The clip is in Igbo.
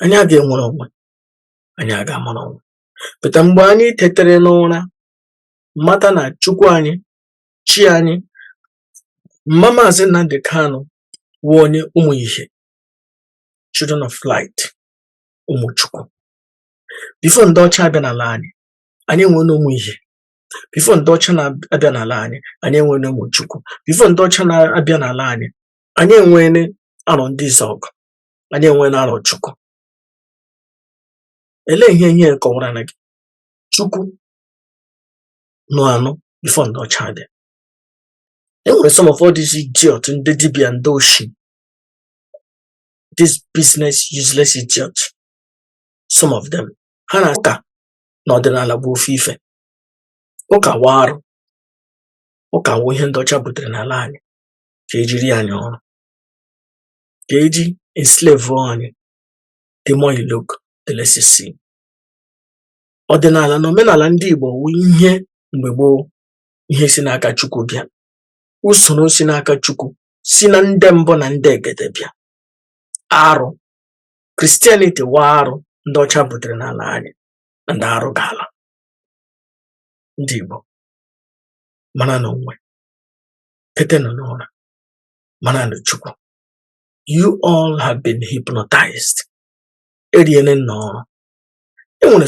Anyị aga enwere onwe anyị, aga amara onwe pụta. Mgbe anyị tetere n'ụra, mata na Chukwu anyị, chi anyị, mma Maazị Nnamdi Kanu wụ onye ụmụ ihe, children of light, ụmụ Chukwu. Before ndị ọcha abịa n'ala anyị, anyị enwere ụmụ ihe. Before ndị ọcha na-abịa n'ala anyị, anyị enwere ụmụ Chukwu. Before ndị ọcha na-abịa n'ala anyị, anyị enwere Arọ Ndị Izọgụ, anyị enwere Arọ Chukwu. Elee ihe kọwara na gị Chukwu nụ anụ before ndị ọcha abịa? E nwere some of all these idiot, ndị dibịa, ndị oshi, this business useless idiot, some of them, ha na ụka na ọdịnala bụ ofu ife. Ụka wa arụ, ụka wụ ihe ndị ọcha butere n'ala anyị ka ejiri anyị ọrụ, ka eji enslave anyị. The more you look, the less you see. Ọdịnala na omenala ndị Igbo wụ ihe mgbe gboo, ihe si n'aka Chukwu bịa, usoro si n'aka Chukwu, si na ndị mbụ na ndị egede bịa. Arụ Christianity wa arụ ndị ọcha butere n'ala anyị na ndị arụ ga-ala. Ndị Igbo, mara na onwe, tetenụ n'ụra, mara na Chukwu. You all have been hypnotized. Eriene nna ọrụ e nwere.